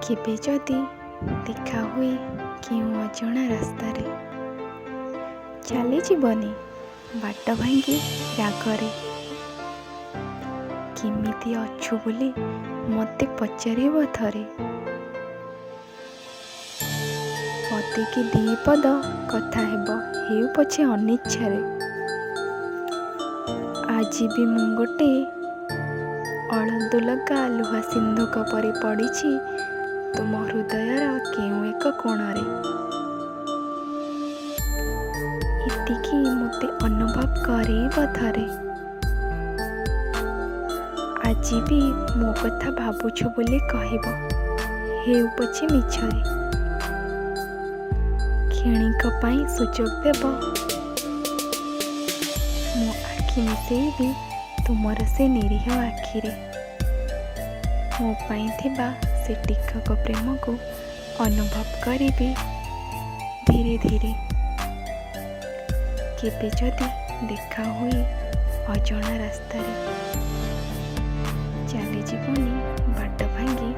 କେବେ ଯଦି ଦେଖା ହୁଏ କେଉଁ ଅଜଣା ରାସ୍ତାରେ, ଚାଲିଯିବନି ବାଟ ଭାଙ୍ଗି ରାଗରେ। କେମିତି ଅଛୁ ବୋଲି ମୋତେ ପଚାରିବ ଥରେ। ପଦେ କି ଦି ପଦ କଥା ହେବ, ହେଉ ପଛେ ଅନିଚ୍ଛାରେ। ଆଜି ବି ମୁଁ ଗୋଟେ ଅଳନ୍ଧୁ ଲଗା ଲୁହା ସିନ୍ଧୁକ ପରି ପଡ଼ିଛି ତୁମ ହୃଦୟର କେଉଁ ଏକ କୋଣରେ। ଏତିକି ମୋତେ ଅନୁଭବ କରେଇବ ଥରେ। ଆଜି ବି ମୋ କଥା ଭାବୁଛୁ ବୋଲି କହିବ, ହେଉ ପଛେ ମିଛରେ। କ୍ଷଣିକ ପାଇଁ ସୁଯୋଗ ଦେବ, ମୋ ଆଖି ମିଶେଇବି ତୁମର ସେ ନିରୀହ ଆଖିରେ। ମୋ ପାଇଁ ଥିବା ସେ ଟିକକ ପ୍ରେମକୁ ଅନୁଭବ କରିବି ଧୀରେ ଧୀରେ। କେବେ ଯଦି ଦେଖା ହୁଏ ଅଜଣା ରାସ୍ତାରେ, ଚାଲିଯିବନି ବାଟ ଭାଙ୍ଗି।